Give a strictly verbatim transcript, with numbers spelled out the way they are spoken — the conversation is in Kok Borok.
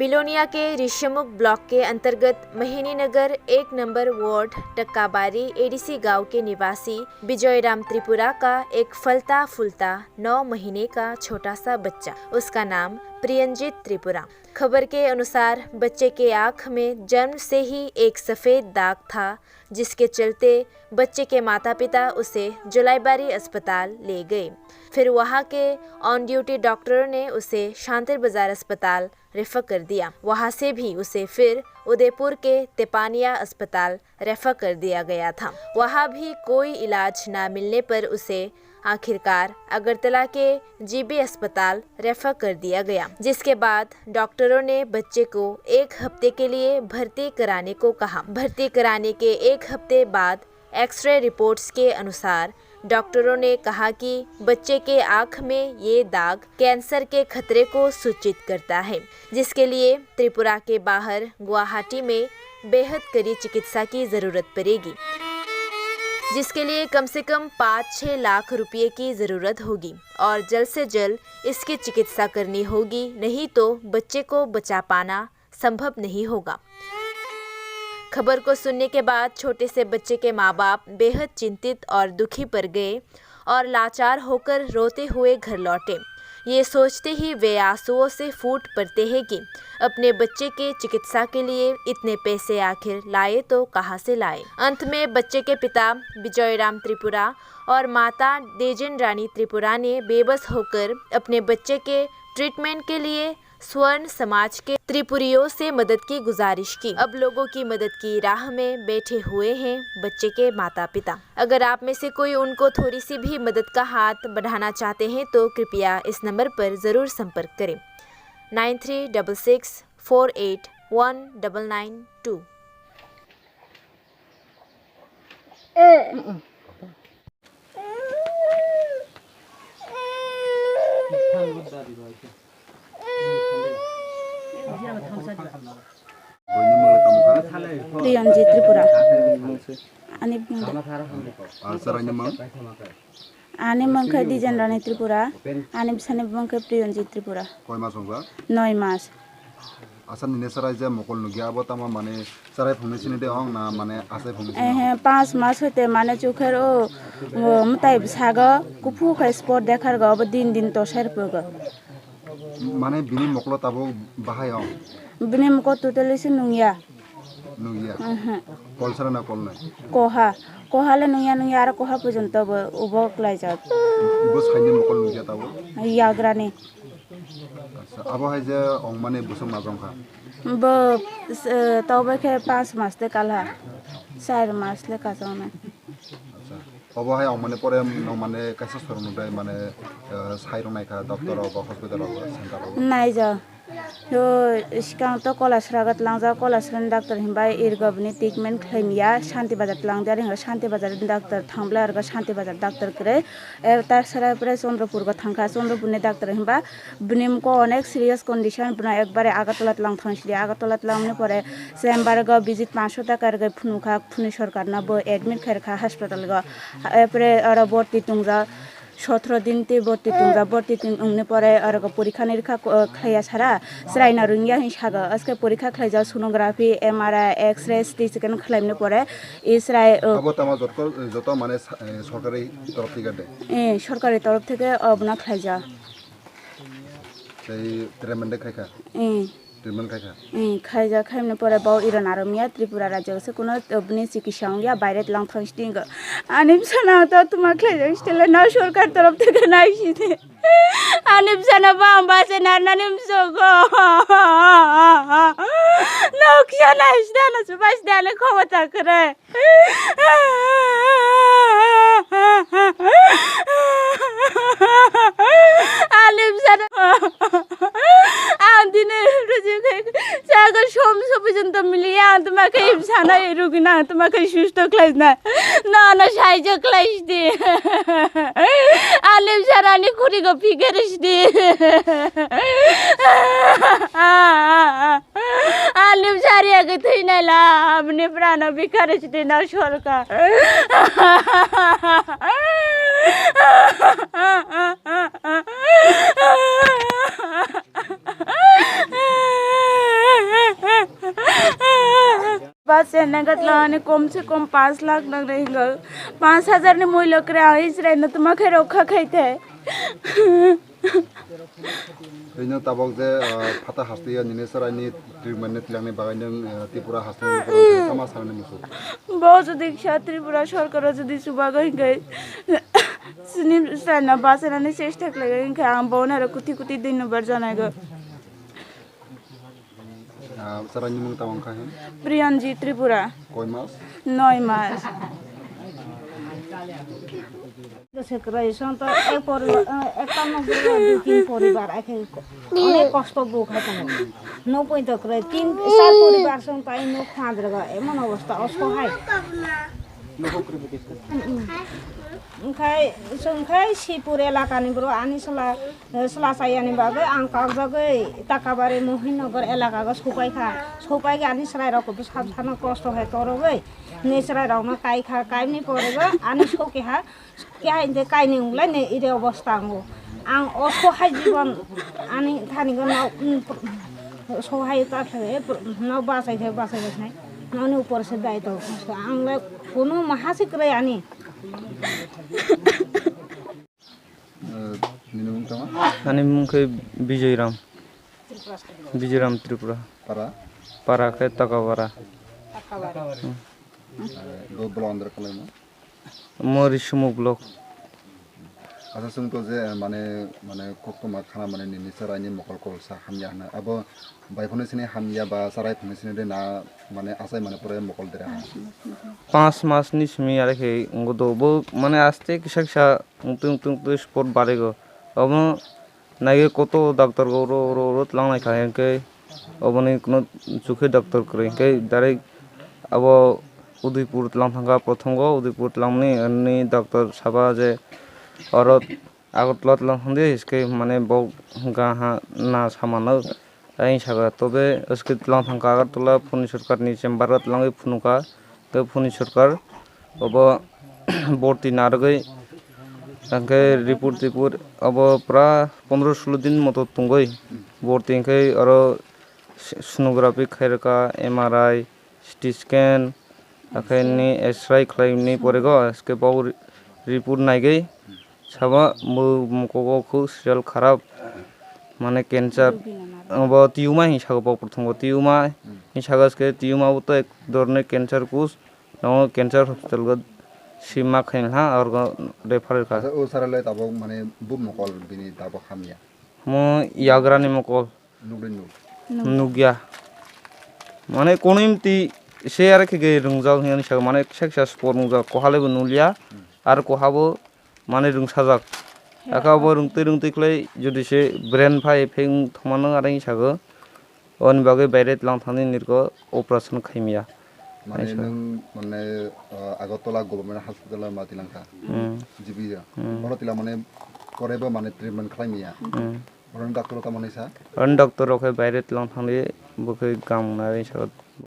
पिलोनिया के ऋषिमुख ब्लॉक के अंतर्गत महीनी नगर एक नंबर वार्ड टक्काबारी एडीसी गांव के निवासी विजय राम त्रिपुरा का एक फलता फूलता नौ महीने का छोटा सा बच्चा, उसका नाम प्रियंजीत त्रिपुरा। खबर के अनुसार, बच्चे के आंख में जन्म से ही एक सफेद दाग था, जिसके चलते बच्चे के माता-पिता उसे जोलाईबारी अस्पताल ले गए। फिर वहां के ऑन ड्यूटी डॉक्टरों ने उसे शांतिर बाजार अस्पताल रेफर कर दिया। वहां से भी उसे फिर उदयपुर के तेपानिया अस्पताल रेफर कर दिया गया था। वहां भी कोई इलाज ना मिलने पर उसे आखिरकार अगरतला के जीबी अस्पताल रेफर कर दिया गया, जिसके बाद डॉक्टरों ने बच्चे को एक हफ्ते के लिए भर्ती कराने को कहा। भर्ती कराने के एक हफ्ते बाद एक्सरे रिपोर्ट्स के अनुसार डॉक्टरों ने कहा कि बच्चे के आंख में ये दाग कैंसर के खतरे को सूचित करता है, जिसके लिए त्रिपुरा के बाहर गुवाहाटी में बेहद कड़ी चिकित्सा की जरूरत पड़ेगी, जिसके लिए कम से कम पाँच छह लाख रुपए की जरूरत होगी और जल्द से जल्द इसकी चिकित्सा करनी होगी, नहीं तो बच्चे को बचा पाना संभव नहीं होगा। खबर को सुनने के बाद छोटे से बच्चे के माँ बाप बेहद चिंतित और दुखी पड़ गए और लाचार होकर रोते हुए घर लौटे। ये सोचते ही वे आंसुओं से फूट पड़ते हैं कि अपने बच्चे के चिकित्सा के लिए इतने पैसे आखिर लाए तो कहाँ से लाए। अंत में बच्चे के पिता विजय राम त्रिपुरा और माता देजन रानी त्रिपुरा ने बेबस होकर अपने बच्चे के ट्रीटमेंट के लिए स्वर्ण समाज के त्रिपुरियों से मदद की गुजारिश की। अब लोगों की मदद की राह में बैठे हुए हैं बच्चे के माता पिता। अगर आप में से कोई उनको थोड़ी सी भी मदद का हाथ बढ़ाना चाहते हैं तो कृपया इस नंबर पर जरूर संपर्क करें, nine three double six four eight one double nine two। Priyanjit Tripura. Ani bumung de. Ani mung khe Dijen Rani Tripura. Ani bwsani bumung khe Priyanjit Tripura. Koi mas wngkha? Noi mas. Asa nini chwrai je mokol nukya, abo tamo mane chwrai phungni sini de ong na mane achai phungni sini ong? Ehe, panch mas hoite mane chukher o, o mwtai bwsago kuphu khai spot dekhar go, abo din din tosai rwphugo. Mane bini mokolo tabuk bahai ong? Bini mokol totally se nungya. Nungya? Ehe. Kol sara na kol nai? Koha. Koha le nungya nungya aro koha porjonto bo ubo klaijak. Bo saini mokol nungya tabuk? Yagrani. Acha, abo hai je ongmani bwswk majong kha? Bo, eh, tobo khe panch mas de kalha, char mas le kachang nai. Acha, obo hai ongmani pore nwng mane kaisa showroom nw dai mane, eh, sai rok nai kha doctor rok ba hospital rok ba center rok ba? Nai ja. To sikang to Kolasrago tlangjak, Kolasrani doctor hinbai irgo bini treatment khlai miya, Shanti Bazar tlangjak hingo, Shanti Bazar ni doctor thangble argo, Shanti Bazar doctor kwrwi. E, ta sara pore Chandrapur go thangkha, Chandrapur ni doctor hinba bini mko onek serious condition, bwno ekbare Agartala tlang thang sidi, Agartala tlang ni pore chamber go visit panchsho taka rwgwi phunukha, phunui sorkar no bo admit khairokha hospital go, e, pore oro borti tongjak, sotro din tei borti tongjak, borti tong wngni pore oro go porikha nirikha khlaiya sara, chwrai no rwngya hin sago, aske porikha khlaijak sonography, M R I, X-ray, C T scan khlaimani pore, Israel, o. Abo tamo joto, joto mane sa-, eh, sorkari torof theke de? Eh, sorkari torof theke obono khlaijak. Tei treatment de khaikha? Eh. Treatment khaikha? Eh, khaijak, khaimani pore bo iron aro miya Tripura rajyo se kuno bini chikitsa wngya, baire tlang thang stingo. Ani bwsano to tuma khlaijak stele no sorkar torof theke nai sidi. Ani bwsano bam base narnani msoko. Noksa nai sida no subai sida ani khobota kwrwi. Ani bwsano ang dini rwjak khe jaga som sobijonto miliya ang tuma khe bwsano rugina ang tuma khe susto khlaina. Nono saijo khlai sidi. Ani bwsarani khurigo phikar sidi. Ani bwsari agwi thwinai la, aboni prano bhikhari sidi na sorkar. Chennai gatla ani kom se kom panch lakh nang nai hingo. Panch hajar ni muilo kre ang Israel no tuma khe rokha khai the. Tei no tabok je, ah, phata haste ya nini chwrai ni treatment ni twlang ni bagwi nung, ah, Tripura haste ni borok tama sana ni muchung. Bo jodi kisa Tripura sarkar o jodi chubago hingai sini chwrai no bachana ni chesta khlai hinga ang bo naro kuti kuti din no bar janai go. Ah, chwrai ni mung tamo wngkha hin? Priyanji Tripura. Koi mas? Noi mas. Sekrai son to ek pori-, eh, ekta nok dui tin poribar akhe onek kosto bo khai tongo. Nok poi to krai tin sar poribar son tai nok khandra ga emon obostha osohai. Wngkhai, wngkhai Sipur elakani bro ani sala, sala sayani bagwi ang kakjagwi Takabari Mohinogar elakago sopaikha. Sopaikha ani chwrairok kobisa bwsano kosto hai torogwi ni chwrairokno kaikha, kaimni porego ani sokeha, sokeha hinte kaini wnglaini iri obostha wngo. Ang osohai jibon ani thani gwnno, mm, sohai ta khe, no bachai khe bachai bachai noni upor se dai to. Ang le kunu maha se kwrwi ani. Eh, nini mung tama? Ani mung khe Bijoy Ram. Bijoy Ram Tripura. Para? Para khe Takabara. Hmm. Eh, go block under kalai mo? Mo Risumo block. Asa sung to je, eh, mane, mane koktoma khana mane nini chwrai ni mokol kol sa hamya hwnwi. Abo Bai phano sini hamya ba chwrai phano sini de na mane achai mane pore mokol dera ha. Panch mas ni simi are khe wngwi do bo mane aste kisa kisa wngtwi wngtwi wngtwi spot barego. Omo naiwi koto doctor go ro ro ro twlang nai kha hwnkhe oboni kuno chukhe doctor kwrwi hwnkhe direct abo Udaipur twlang thangkha, prothom go Udaipur twlangmani hwnwi doctor saba je oro Agartala twlang thangdi, hiske mane bo hwnkha ha na samano. Ayang saka tobe hiske twlang thangkha Agartala phuni sarkar ni chamber o twlangwi phunukha. Tei phuni sarkar obo borti narwgwi hwnkhe report tipor obo pura pondro sulo din moto tongwi borti hwnkhe oro sonography khairokha, M R I, C T scan, akhe ni X-ray khlaimani porego, hiske bo report naigwi sabo bo mukogo khub serial kharap, mane cancer, bo tumor hinwi sago bo prothom bo tumor hinwi sago, hiske tumor bo to ek dhoroner cancer kus, nogo cancer hospital go sima khainha orgo refer kha. Acha, o sara le tabok mane bo mokol bini tabok hamya. Mo yagra ni mokol. Nukli nuk. Nuk. Nukya. Mane kono imti se are khe ge rwngjak hinwi saka mane kisa kisa spot nukjak koha le bo nukliya. Hmm. Ar koha bo mane rwngsajak. Aka bo rwngtwi rwngtwi khlai jodi se brain phai pheng thwmano are hinwi sago. Oni bagwi baire tlang thangni nirgo operation khaimya. Mane nwng mane, uh, Agartala Government Hospital o ma tilangkha. Hmm. G B o. Hmm. Oro tila mane korebo mane treatment khlaimya. Hmm. Oro doctor o tamo hinwi sa? Oro doctor rok khe baire tlang thangdi, bo khe gam nai sa.